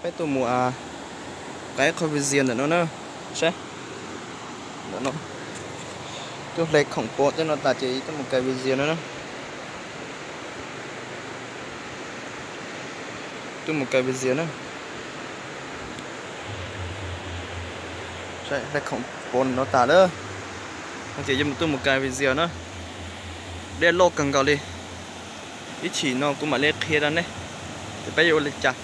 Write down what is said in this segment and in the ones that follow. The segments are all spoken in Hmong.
Peb tuaj mus, a, kais qhov video ntawm no na. Saib, ntawm no, tuaj hle khoom pov tej no tas ces tuaj mus kais video no na. Tuaj mus kais video na. Saib, hle khoom pov no tas lawm, ces yuav tuaj mus kais video na. Dej loj kawg nkaus li. Ib chim no kuv mam li qhia rau nej tias peb yuav ua li cas.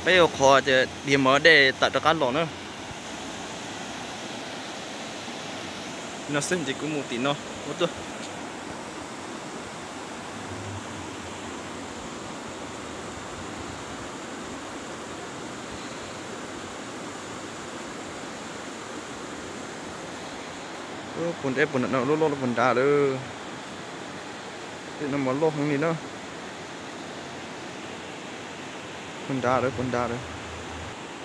Peb ua qhov tias dhia mov dej tawm rov qab los na. No xwb ces kuv mus tim no ua tuaj. Puag nrad, puag nrad no loj loj puag nrad lawm. Tej no mas loj heev li na. Puag nrad lawm, puag nrad lawm.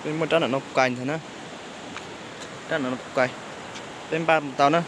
Peb muab rab nram no kais ntag na. Rab nram no kais, peb npaj tau na.